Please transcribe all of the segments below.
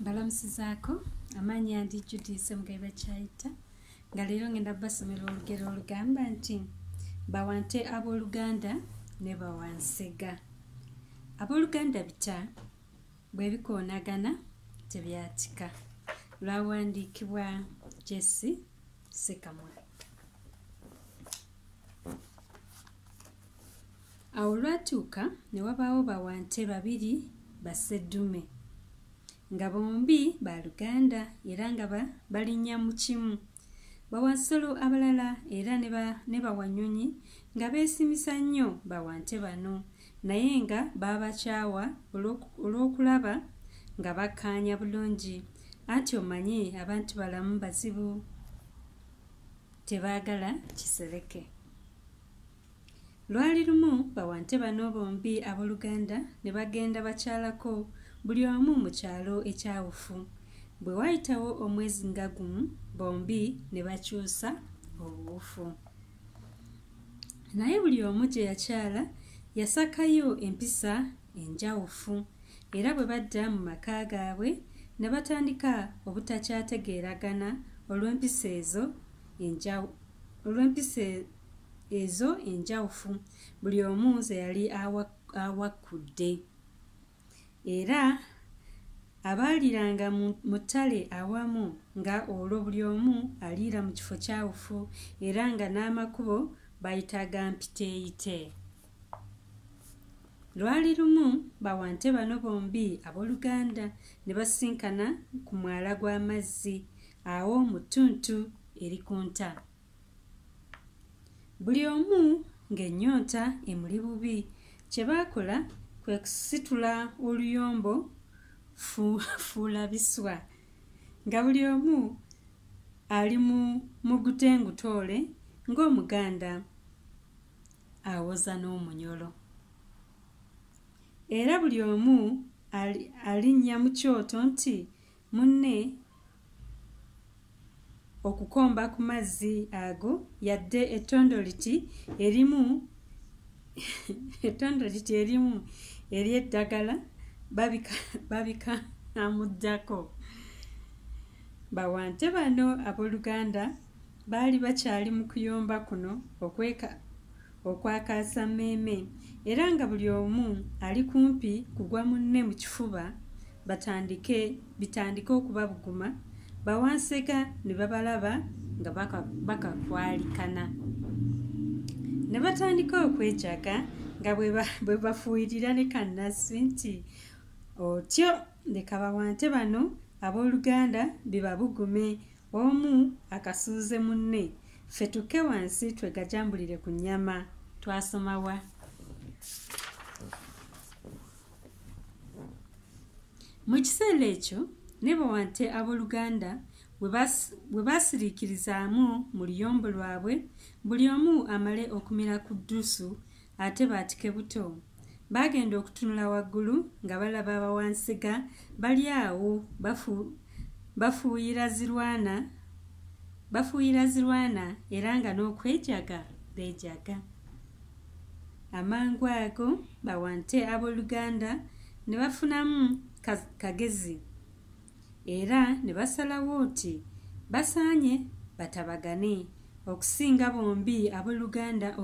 Mbalamusizaako, amannya ndi Judith Ssemugabi Bakyayita, nga leero ngenda basomera olugero olugamba nti bawante abooluganda ne bawansega. Abooluganda bita bwe bikoonagana tebyatika. Lwawandiikibwa Jesse Ssekamwa. Awo olwatuuka ne wabaawo bawante babiri basseddume nga bombi baluganda era nga balinnya mu kimu. Bawansolo abalala era ne bawanyonyi nga beesimisa nnyo bawante bano, naye nga baabakyawa olw'okulaba nga bakkaanya bulungi. Anti omanyi abantu balamu bazibu, tebaagala kisereke. Lwali lumu bawante bano bombi abooluganda ne bagenda bakyalako buli omu mu kyalo ekyawufu. Bwe wayitawo omwezi nga gumu, bombi ne bakyusa obuwufu. Naye buli omu gye yakyala yasakayo empisa enjawufu, era bwe badda mu maka gaabwe ne batandika obutakyategeeragana olw'empisa ezo enjawufu buli omu ze yali awakudde. Era abaaliranga mu ttale awamu nga olwo buli omu aliira mu kifo kyawufu, era nga n'amakubo bayita ga mpiteeyite. Lwali lumu bawante bano bombi abooluganda ne basisinkana ku mwala gw'amazzi awo mu ttuntu erikunta. Buli omu ng'ennyonta emuli bubi, kye baakola kwe kusitula oluyombo fuulabiswa, nga buli omu ali mu mugutengutoole ng'Omuganda awoza n'omunyolo. Era buli omu alinnya mu kyoto nti munne okukomba ku mazzi ago yadde ettondoliti erimu ery'eddagala babikamuddako. Bawante bano abooluganda baali bakyali mu kuyomba kuno okwakaasa mmeeme, era nga buli omu ali kumpi kugwa munne mu kifuba bitandike okubabuguma, bawansega ne babalaba nga bakakwalikana. Ne batandika okwejaga nga bwe bafuuyirira ne kannaswi nti otyo leka bawante bano abooluganda bibabugume, omu akasuuze munne, ffe tukke wansi twegajambulire ku nnyama. Twasoma wa? Mu kiseera ekyo ne bawante abooluganda bwe baasiriikirizaamu mu luyombo lwabwe, buli omu amale okumira ku ddusu ate baatike buto. Baagenda okutunula waggulu nga balaba bawansega bali awo bafuuyira zirwana era nga n'okwejaga beejaga. Amangu ago bawante abooluganda ne bafunamu kagezi, era ne basalawo nti basaanye batabagane okusinga bombi abooluganda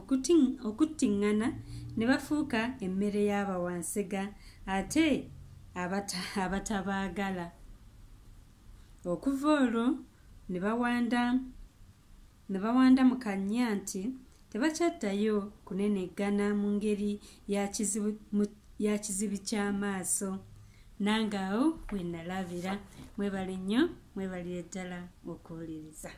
okuttiŋŋana ne bafuuka emmere y'abawansega ate abatabaagala. Okuva olwo ne bawanda mu kannya nti tebakyaddayo kuneneggana mu ngeri ya kizibi ky'amaaso. Nange awo we nalabira. Mwebale nnyo, mwebalire ddala okuwuliriza.